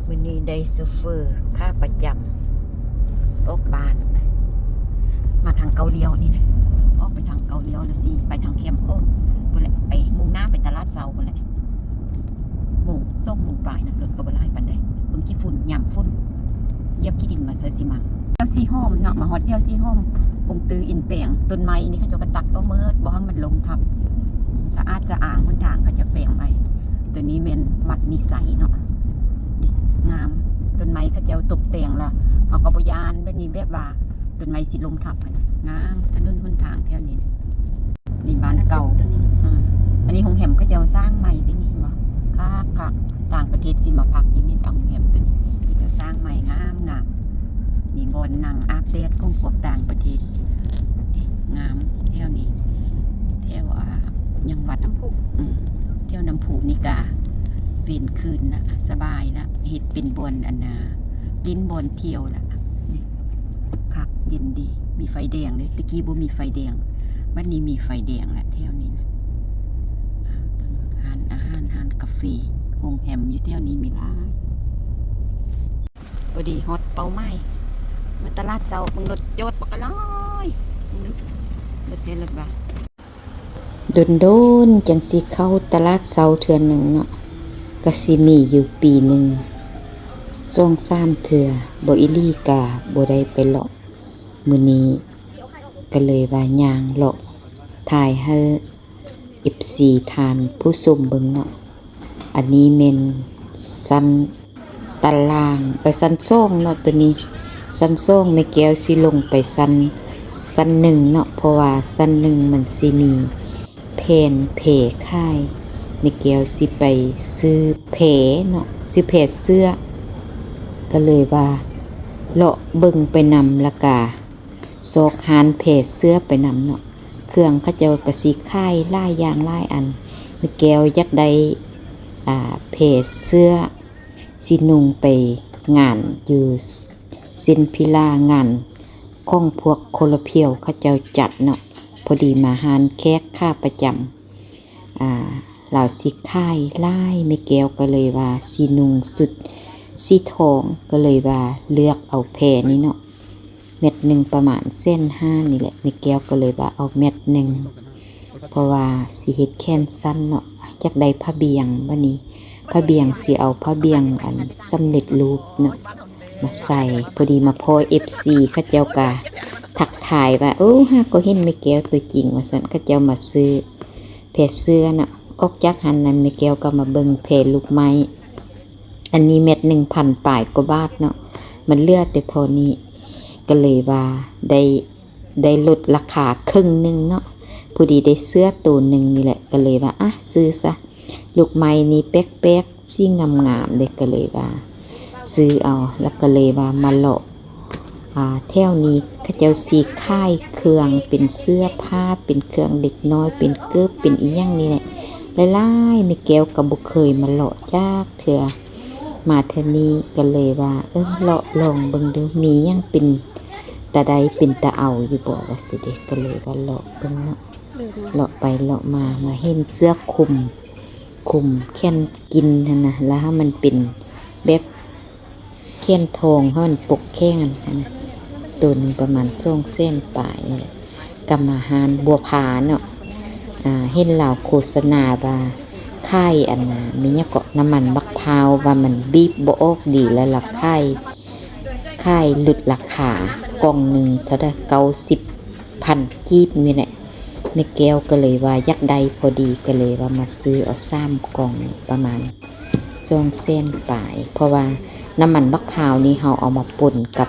ມື້ນີ້ໄດ້ໂຊເຟີຂາປະຈຳອອກບ້ານ ມາທາງເກົ້າລ້ຽວນີ້ນະ ອອກໄປທາງເກົ້າລ້ຽວ ແລ້ວຊິໄປທາງແຄມຂອງ ພຸ້ນແຫຼະ ໄປມຸ່ງໜ້າໄປຕະຫຼາດເຊົ້າພຸ້ນແຫຼະ. ໂມງ ສອງໂມງປາຍນະ ລົດກໍບໍ່ຫຼາຍປານໃດ. ເບິ່ງຂີ້ຝຸ່ນ ຍາມຝົນ ຢຽບຂີ້ດິນມາໃສ່ຊິມັງ. ແຖວສີຫອມເນາະ ມາຮອດແຖວສີຫອມ ປົງຕື້ອິນແປງ ຕົ້ນໄມ້ນີ້ເຂົາເຈົ້າກໍຕັດອອກໝົດ ບໍ່ໃຫ້ມັນລົ້ມທັບ. ສະອາດສະອ້າງ ຫົນທາງເຂົາເຈົ້າແປງໃໝ່. ໂຕນີ້ແມ່ນວັດມີໄຊເນາະ ງາມ. ຕົ້ນໄມ້ເຂົາເຈົ້າຕົກແຕ່ງລະ ເຮົາກໍບໍ່ຢ້ານແບບນີ້ ແບບວ່າຕົ້ນໄມ້ຊິລົ້ມທັບຫັ້ນນະ. ງາມ ຖະໜົນຫົນທາງແຖວນີ້ນະ. ນີ້ບ້ານເກົ່າ ອັນນີ້ໂຮງແຮມເຂົາເຈົ້າສ້າງໃໝ່ຕິນີ້ ເຫັນບໍ່? ຄັກໆ ຕ່າງປະເທດຊິມາພັກຢູ່ນີ້. ໂຮງແຮມໂຕນີ້ເຂົາເຈົ້າສ້າງໃໝ່ງາມໆ ມີບ່ອນນັ່ງອາບແດດຂອງພວກຕ່າງປະເທດ. ງາມແຖວນີ້ ແຖວ ອ່າ ຫຍັງ ວັດນ້ຳພຸ. ອືມ ແຖວນ້ຳພຸນີ້ກະເວັນຄືນລະ ສະບາຍລະ ເຮັດເປັນບ່ອນ ອັນນ່າ ຫຼິ້ນ ບ່ອນທ່ຽວລະ. ນີ້ ຄັກ ເຢັນດີ ມີໄຟແດງເດ້ ແຕ່ກີ້ບໍ່ມີໄຟແດງ ບັດນີ້ມີໄຟແດງລະແຖວນີ້ນະ. ຮ້ານອາຫານ ຮ້ານກາເຟ ໂຮງແຮມຢູ່ແຖວນີ້ມີຫຼາຍ. ພໍດີຮອດເປົ້າໝາຍ ມາຕະຫຼາດເຊົ້າ ເບິ່ງລົດຈອດບັກຫຼາຍ ເບິ່ງດູ ລົດແທ້ລົດວ່າ. ດົນໆ ຈັ່ງຊິເຂົ້າຕະຫຼາດເຊົ້າເທື່ອໜຶ່ງເນາະ ກະຊິມີຢູ່ປີໜຶ່ງສອງສາມເທື່ອ ບໍ່ອີ່ຫຼີກະບໍ່ໄດ້ໄປເລາະ. ມື້ນີ້ກະເລີຍວ່າຍ່າງເລາະ ຖ່າຍໃຫ້ເອັຟຊີທ່ານຜູ້ຊົມເບິ່ງເນາະ. ອັນນີ້ແມ່ນຊັ້ນ ຕາລ່າງ ເອີ ຊັ້ນສອງເນາະ ໂຕນີ້ຊັ້ນສອງ ແມ່ແກ້ວຊິລົງໄປຊັ້ນ ຊັ້ນໜຶ່ງເນາະ ເພາະວ່າຊັ້ນໜຶ່ງມັນຊິມີແຜ່ນແພຂາຍ ແມ່ແກ້ວຊິໄປຊື້ແພເນາະ ຊື້ແພເສື້ອ ກະເລີຍວ່າເລາະເບິ່ງໄປນຳ ລະກະຊອກຮ້ານແພເສື້ອໄປນຳເນາະ. ເຄື່ອງເຂົາເຈົ້າກະຊິຂາຍຫຼາຍຢ່າງຫຼາຍອັນ ແມ່ແກ້ວຢາກໄດ້ ອ່າ ແພເສື້ອ ຊິນຸ່ງໄປງານຢູ່ເຊັນພິລາ ງານຂອງພວກໂຄລະພຽວເຂົາເຈົ້າຈັດເນາະ. ພໍດີມາຮ້ານແຂກຂາປະຈຳ ອ່າ ລາວຊິຂາຍຫຼາຍ ແມ່ແກ້ວກໍເລີຍວ່າຊິນຸ່ງຊຸດສີທອງ ກໍເລີຍວ່າເລືອກເອົາແພນີ້ເນາະ ແມັດໜຶ່ງປະມານແສນຫ້ານີ້ແຫຼະ ແມ່ແກ້ວກໍເລີຍວ່າເອົາແມັດໜຶ່ງ ເພາະວ່າຊິເຮັດແຂນສັ້ນເນາະ ຢາກໄດ້ຜ້າບ່ຽງ. ບາດນີ້ຜ້າບ່ຽງຊິເອົາຜ້າບ່ຽງອັນສຳເລັດຮູບເນາະມາໃສ່. ພໍດີມາພໍ້ເອັຟຊີ ເຂົາເຈົ້າກະທັກທາຍວ່າ ໂອ້ ຫາກໍເຫັນແມ່ແກ້ວຕົວຈິງວ່າຊັ້ນ ເຂົາເຈົ້າມາຊື້ແພເສື້ອເນາະ. ອອກຈາກຫັ້ນນັ້ນ ແມ່ແກ້ວກໍມາເບິ່ງແພລູກໄມ້ ອັນນີ້ແມັດໜຶ່ງພັນປາຍກວ່າບາດເນາະ ມັນເຫຼືອແຕ່ທໍ່ນີ້ ກໍເລີຍວ່າໄດ້ ໄດ້ລົດລາຄາເຄິ່ງໜຶ່ງເນາະ. ພໍດີໄດ້ເສື້ອໂຕໜຶ່ງນີ້ແຫຼະ ກໍເລີຍວ່າ ອະ ຊື້ຊະ ລູກໄມ້ນີ້ແປກໆ ສີງາມໆເດ້ ກໍເລີຍວ່າຊື້ເອົາ ແລ້ວກໍເລີຍວ່າມາເລາະ ອ່າ ແຖວນີ້ເຂົາເຈົ້າຊິຂາຍເຄື່ອງເປັນເສື້ອຜ້າ ເປັນເຄື່ອງເດັກນ້ອຍ ເປັນເກີບ ເປັນອີ່ຫຍັງນີ້ແຫຼະ ຫຼາຍໆ. ແມ່ແກ້ວກໍບໍ່ເຄີຍມາເລາະຈັກເທື່ອ ມາເທື່ອນີ້ກໍເລີຍວ່າ ເອີ ເລາະລອງເບິ່ງດູ ມີຫຍັງເປັນຕາໄດ້ ເປັນຕາເອົາຢູ່ບໍ່ ວ່າຊີ້ເດ. ກໍເລີຍວ່າເລາະເບິ່ງເນາະ ເລາະໄປເລາະມາ ມາເຫັນເສື້ອຄຸມ ຄຸມແຂນກິນຫັ້ນນະ ແລ້ວໃຫ້ມັນເປັນແບບແຂນທອງ ໃຫ້ມັນປົກແຂນຫັ້ນນະ ໂຕໜຶ່ງປະມານສອງແສນປາຍນີ້ແຫຼະ. ກໍມາຮ້ານບົວພາເນາະ ອ່າ ເຫັນລາວໂຄສະນາວ່າຂາຍອັນນ່າ ມີຫຍັງເກາະ ນ້ຳມັນບັກພ້າວ ວ່າມັນບີບບໍ່ອອກດີ ແລ້ວລາວຂາຍ ຂາຍຫຼຸດລາຄາ ກ່ອງໜຶ່ງເທົ່າໃດ ເກົ້າສິບພັນກີບນີ້ແຫຼະ. ແມ່ແກ້ວກໍເລີຍວ່າຢາກໄດ້ພໍດີ ກໍເລີຍວ່າມາຊື້ເອົາສາມກ່ອງ ປະມານສອງແສນປາຍ ເພາະວ່ານ້ຳມັນບັກພ້າວນີ້ເຮົາເອົາມາປົນກັບ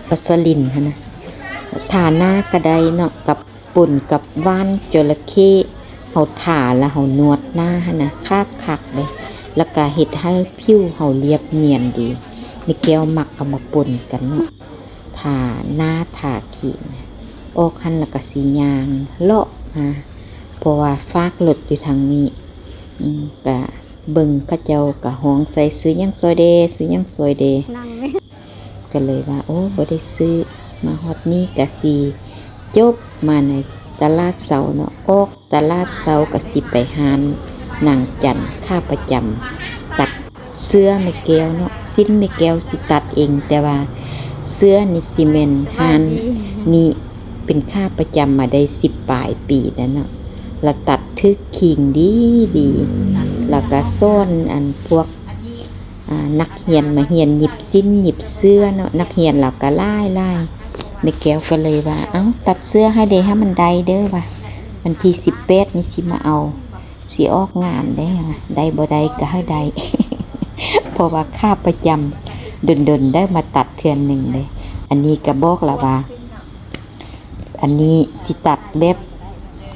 ປາສະລິນຫັ້ນນະ ທາໜ້າກໍໄດ້ເນາະ ກັບ ປົນກັບຫວ່ານຈໍລະເຂ້ ເຮົາທາແລ້ວເຮົານວດໜ້າຫັ້ນນະ ຄັກໆເດ້ ແລ້ວກະເຮັດໃຫ້ຜິວເຮົາລຽບນຽນດີ. ແມ່ແກ້ວມັກເອົາມາປົນກັນເນາະ ທາໜ້າທາຄີນ ອອກຫັ້ນແລ້ວກະຊິຍ່າງເລາະມາ ເພາະວ່າຝາກລົດຢູ່ທາງນີ້ ອືມ ກະເບິ່ງເຂົາເຈົ້າກະຮ້ອງໃສ່ ຊື້ຫຍັງຊ່ອຍແດ່ ຊື້ຫຍັງຊ່ອຍແດ່ ກໍເລີຍວ່າ ໂອ້ ບໍ່ໄດ້ຊື້ ມາຮອດນີ້ກະຊິຈົບມາໃນຕະຫຼາດເຊົ້າເນາະ ອອກຕະຫຼາດເຊົ້າກະຊິໄປຮ້ານນາງຈັນຂາປະຈຳ ຕັດ ເສື້ອແມ່ແກ້ວເນາະ, ສິ້ນແມ່ແກ້ວຊິຕັດເອງ, ແຕ່ວ່າເສື້ອນີ້ຊິແມ່ນຮ້ານນີ້ເປັນຂາປະຈຳມາໄດ້ສິບປາຍປີແລ້ວເນາະ, ລະຕັດຖືກຄີງດີໆ ລະກະສອນອັນພວກ ອ່າ ນັກຮຽນມາຮຽນຫຍິບສິ້ນຫຍິບເສື້ອເນາະ, ນັກຮຽນລາວກະຫຼາຍໆ. ແມ່ແກ້ວກະເລີຍວ່າ ເອົ້າ ຕັດເສື້ອໃຫ້ເດ້ ໃຫ້ມັນໄດ້ເດີວ່າ, ວັນທີສິບແປດນີ້ຊິມາເອົາ ຊິອອກງານເດ້, ໄດ້ບໍ່ໄດ້ກະໃຫ້ໄດ້ ເພາະວ່າຂາປະຈຳ ດົນໆໄດ້ມາຕັດເທື່ອໜຶ່ງເດ້. ອັນນີ້ກະບອກລະວ່າ ອັນນີ້ຊິຕັດແບບ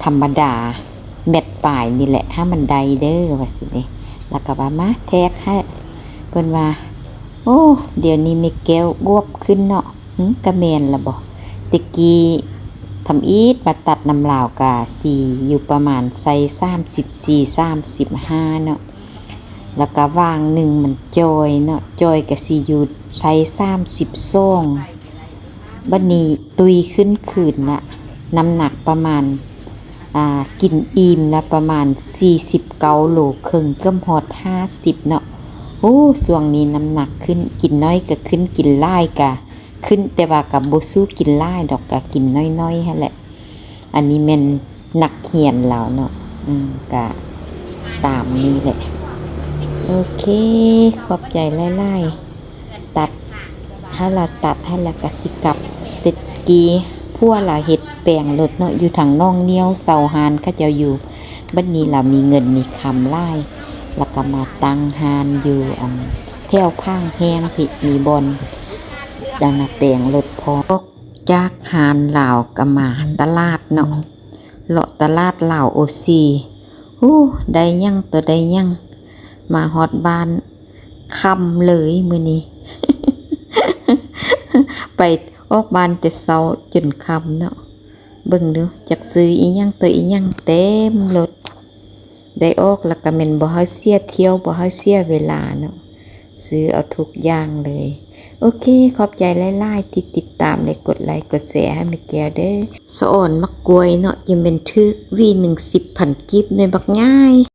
ທຳມະດາ ແມັດປາຍນີ້ແຫຼະ ໃຫ້ມັນໄດ້ເດີວ່າຊີ້ເດ້. ລະກະວ່າມາແທກໃຫ້ ເພິ່ນວ່າ ໂອ້ ດຽວນີ້ແມ່ແກ້ວອວບຂຶ້ນເນາະ. ຫື ກະແມ່ນລະບໍ? ແຕ່ກີ້ທຳອິດມາຕັດນຳລາວກະຊິຢູ່ປະມານໄຊສາມສິບສີ່ ສາມສິບຫ້າເນາະ, ລະກະຫວ່າງໜຶ່ງມັນຈ່ອຍເນາະ, ຈ່ອຍກະຊິຢູ່ໄຊສາມສິບສອງ ບັດນີ້ຕຸ້ຍຂຶ້ນຄືນລະ ນ້ຳໜັກປະມານ ອ່າ ກິນອີ່ມລະປະມານສີ່ສິບເກົ້າໂລເຄິ່ງ ເກືອບຮອດຫ້າສິບເນາະ. ໂອ້ ຊ່ວງນີ້ນ້ຳໜັກຂຶ້ນ, ກິນໜ້ອຍກະຂຶ້ນ ກິນຫຼາຍກະຂຶ້ນ, ແຕ່ວ່າກະບໍ່ສູ້ກິນຫຼາຍດອກ, ກະກິນໜ້ອຍໆຫັ້ນແຫຼະ. ອັນນີ້ແມ່ນນັກຮຽນລາວເນາະ, ອືມ ກະຕາມນີ້ແຫຼະ. ໂອເຄ ຂອບໃຈຫຼາຍໆ. ຕັດ ໃຫ້ລາວຕັດ ໃຫ້ລາວກະຊິກັບ. ແຕ່ກີ້ຜົວລາວເຮັດແປງລົດເນາະ ຢູ່ທາງໜອງໜ້ຽວ ເຊົ່າຮ້ານເຂົາເຈົ້າຢູ່. ບັດນີ້ລາວມີເງິນມີຄຳຫຼາຍ ລາວກະມາຕັ້ງຮ້ານຢູ່ ອັນ ແຖວຜາງແຫ້ງພີ້ ມີບ່ອນ ອັນນະ ແປງລົດພ້ອມ. ຈາກຮ້ານລາວກະມາຕະຫຼາດເນາະ, ເລາະຕະຫຼາດລາວໂອຊີ. ໂອ້ ໄດ້ຫຍັງຕໍ່ໄດ້ຫຍັງ, ມາຮອດບ້ານຄ່ຳເລີຍມື້ນີ້. ໄປອອກບ້ານແຕ່ເຊົ້າຈົນຄ່ຳເນາະ. ເບິ່ງດູ ຈັກຊື້ອີ່ຫຍັງຕໍ່ອີ່ຫຍັງ ເຕັມລົດ. ໄດ້ອອກລະກະແມ່ນບໍ່ໃຫ້ເສຍຖ້ຽວ ບໍ່ໃຫ້ເສຍເວລາເນາະ, ຊື້ເອົາທຸກຢ່າງເລີຍ. ໂອເຄ ຂອບໃຈຫຼາຍໆທີ່ຕິດຕາມ ແລະ ກົດໄລກົດແຊໃຫ້ແມ່ແກ້ວເດີ. ສະອອນໝາກກ້ວຍເນາະ ຈະແມ່ນຖືກຫວີໜຶ່ງສິບພັນກີບ ໜ່ວຍບັກໃຫຍ່.